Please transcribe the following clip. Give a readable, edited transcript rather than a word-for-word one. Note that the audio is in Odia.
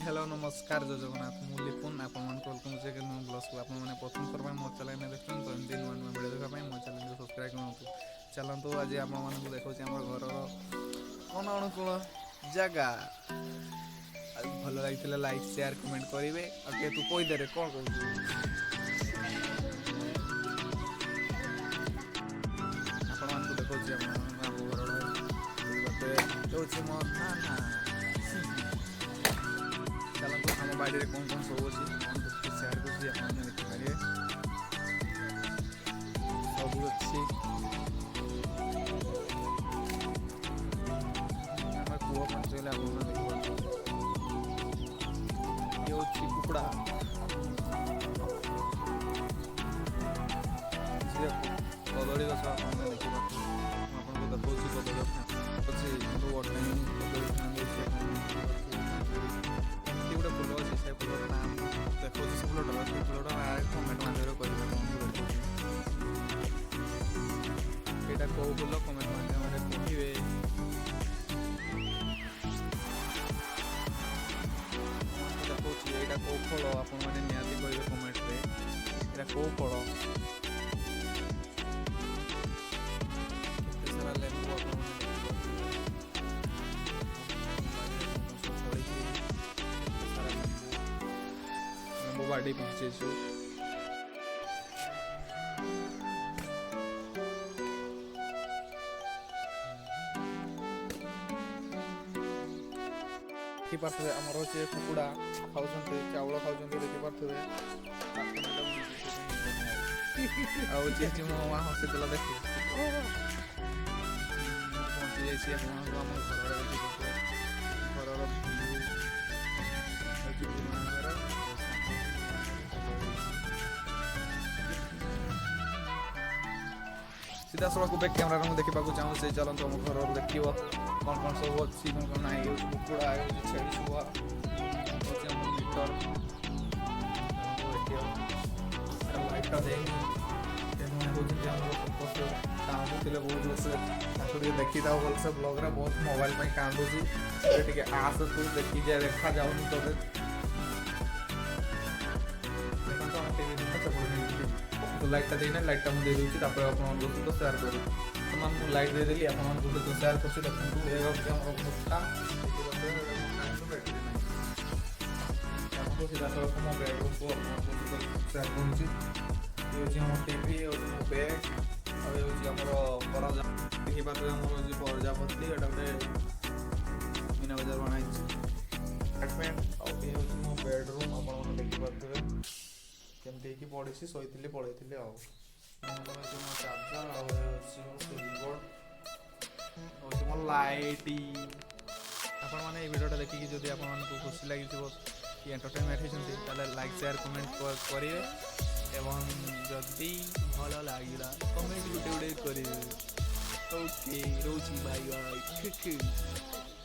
ହ୍ୟାଲୋ, ନମସ୍କାର, ଜୟ ଜଗନ୍ନାଥ। ମୁଁ ଲିପୁନ, ଆପଣମାନଙ୍କୁ welcome କରୁଛି ଏକ ନୂଆ ବ୍ଲଗ୍କୁ। ଆପଣମାନେ ପ୍ରଥମ ଥର ପାଇଁ ମୋ ଚ୍ୟାନେଲ୍ ଦେଖୁଛନ୍ତି ତ ଏମିତି ନୂଆ ନୂଆ ଭିଡ଼ିଓ ଦେଖିବା ପାଇଁ ମୋ ଚ୍ୟାନେଲକୁ ସବସ୍କ୍ରାଇବ୍ କରନ୍ତୁ। ଚାଲନ୍ତୁ, ଆଜି ଆପଣମାନଙ୍କୁ ଦେଖାଉଛି ଆମର ଘରର କଣ ଅନୁକୂଳ ଜାଗା। ଆଉ ଭଲ ଲାଗିଥିଲେ ଲାଇକ୍, ସେୟାର, କମେଣ୍ଟ କରିବେ। ଆଉ ଟିକେ ତୁ କହିଦେରେ, କ'ଣ କହୁଛୁ? ଆପଣମାନଙ୍କୁ ଦେଖାଉଛି ଆପଣମାନଙ୍କୁ ଆମ ଘରର। ଦେଖିପାରୁଥିବେ, ହେଉଛି ମୋ ନାନା। ଚାଲନ୍ତୁ, ଆମ ବାଡ଼ିରେ କ'ଣ କ'ଣ ସବୁ ଅଛି ଆପଣଙ୍କୁ ଟିକେ ସେୟାର କରୁଛି। ଆପଣମାନେ ଦେଖିପାରିବେ, ସବୁ ଅଛି। ଆମର କୂଅ ପହଞ୍ଚିଗଲେ ଆପଣମାନେ ଦେଖିପାରୁଥିବେ। ଇଏ ହେଉଛି କୁକୁଡ଼ା। ଝିଅ କଦଳୀ ଗଛ ଆପଣମାନେ ଦେଖିପାରୁଥିବେ। ମୁଁ ଆପଣଙ୍କୁ ଦେଖାଉଛି, କଦଳୀ ଗଛ ଅଛି କିନ୍ତୁ ବର୍ତ୍ତମାନ କଦଳୀ ଦେଇଛି। ଆପଣମାନେ ଦେଖିପାରୁଥିବେ, ଏମିତି ଗୋଟେ ଫୁଲ ଅଛି, ସେ ଫୁଲର ନାଁ ମୁଁ ଦେଖାଉଛି। ସେ ଫୁଲଟାର, ସେ ଫୁଲଟା ନାଁ କମେଣ୍ଟ ମାଧ୍ୟମରେ କହିବେ। ଆପଣଙ୍କୁ ଦେଖାଉଛି, ଏଇଟା କେଉଁ ଫୁଲ, କମେଣ୍ଟ ମାଧ୍ୟମରେ କହିବେ। ଦେଖାଉଛି ଏଇଟା କେଉଁ ଫଳ, ଆପଣମାନେ ନିହାତି କହିବେ କମେଣ୍ଟରେ, ଏଇଟା କେଉଁ ଫଳ। କେତେ ସାରା ଲେମ୍ବୁ ଆପଣମାନେ ଦେଖିପାରୁଥିବେ। ବାଡ଼ିରେ କ'ଣ ସବୁ ଫଳିଛି, କେତେ ସାରା ଲେମ୍ବୁ। ଲେମ୍ବୁ ବାଡ଼ି ପହଞ୍ଚିଛୁ। ଦେଖିପାରୁଥିବେ, ଆମର ସେ କୁକୁଡ଼ା ଖାଉଛନ୍ତି, ଚାଉଳ ଖାଉଛନ୍ତି, ଦେଖିପାରୁଥିବେ। ଆଉ ଯିଏ ମୋ ମା ହସିଥିଲା ଦେଖି। ମୁଁ ପହଞ୍ଚି ଯାଇଛି ଆପଣଙ୍କୁ ଆମ ଘରରେ। ଦେଖିପାରୁଥିବେ ଘରର ଭିଉ ହେଉଛି ପୁରୁଣା ଘର। ସିଧାସଳଖ ବ୍ୟାକ୍ କ୍ୟାମେରାରେ ମୁଁ ଦେଖିବାକୁ ଚାହୁଁଛି। ଚାଲନ୍ତୁ, ଆମ ଘରର ଦେଖିବ କ'ଣ କ'ଣ ସବୁ ଅଛି, କ'ଣ କ'ଣ ନାହିଁ। ହେଉଛି କୁକୁଡ଼ା, ହେଉଛି ଛେଳି ଶୁଆ, ହେଉଛି ଆମ ମିଟର ଦେଖିବ। ଲାଇଟ୍ଟା ଦେଇନି। ସେମାନେ ହେଉଛନ୍ତି ଆମର ଫୋକସ୍, କାନ୍ଦୁଥିଲେ ବହୁତ ଜୋରସେ। ତାକୁ ଟିକେ ଦେଖିଥାଉ ଭଲସେ ବ୍ଲଗ୍ରେ। ବହୁତ ମୋବାଇଲ ପାଇଁ କାନ୍ଦୁଛି। ଏବେ ଟିକେ ଆସ, ତୁ ଦେଖି ଯା, ଦେଖାଯାଉନି ତୋତେ। ଦେଖନ୍ତୁ, ଆମ ଟିଭି ସେପଟେ ନେଇକି ତ ଲାଇଟ୍ଟା ଦେଇନା। ଲାଇଟ୍ଟା ମୁଁ ଦେଇଦେଉଛି, ତାପରେ ଆପଣମାନଙ୍କ ସହିତ ସେୟାର କରୁଛି। ବର୍ତ୍ତମାନ ମୁଁ ଲାଇଟ୍ ଦେଇଦେଲି, ଆପଣମାନଙ୍କ ସହିତ ସେୟାର କରୁଛି। ଦେଖନ୍ତୁ, ଏ ହେଉଛି ଆମର ମୋଟା, ଦେଖିପାରୁଥିବେ, ମୋଟା କିନ୍ତୁ ବ୍ୟାଟେରୀ ନାହିଁ। ଦେଖନ୍ତୁ, ସିଧାସଳଖ ମୋ ବେଡ଼ରୁମ୍କୁ ଆପଣଙ୍କ ସହିତ ସେୟାର କରୁଛି। ଏ ହେଉଛି ଆମ ଟିଭି, ଏ ହେଉଛି ମୋ ବେଡ୍, ଆଉ ଏ ହେଉଛି ଆମର ପରଜା। ଦେଖିପାରୁଥିବେ, ଆମର ହେଉଛି ପ୍ରଜାପତି। ଏଇଟା ଗୋଟେ ମୀନା ବଜାର ବଣା ହେଇଛି ଆପାର୍ଟମେଣ୍ଟ। ଆଉ ଏ ହେଉଛି ମୋ ବେଡ଼ରୁମ୍। ଆପଣମାନେ ଦେଖିପାରୁଥିବେ କେମିତି ହେଇକି ପଡ଼ିଛି, ଶୋଇଥିଲି, ପଳେଇଥିଲି। ଆଉ ହେଉଛି ମୋ ଚାର୍ଜର, ଆଉ ଏ ହେଉଛି ମୋ ସୁଇଚ୍ ବୋର୍ଡ଼, ହେଉଛି ମୋ ଲାଇଟ୍। ଆପଣମାନେ ଏଇ ଭିଡ଼ିଓଟା ଦେଖିକି ଯଦି ଆପଣମାନଙ୍କୁ ଖୁସି ଲାଗିଥିବ କି ଏଣ୍ଟରଟେନମେଣ୍ଟ ହେଇଛନ୍ତି, ତାହେଲେ ଲାଇକ୍, ସେୟାର, କମେଣ୍ଟ କରିବେ ଏବଂ ଯଦି ଭଲ ଲାଗିଲା, କମେଣ୍ଟ ଗୋଟେ ଗୋଟେ କରିବେ। ଓକେ, ରହୁଛି, ବାଇ ବାଇ।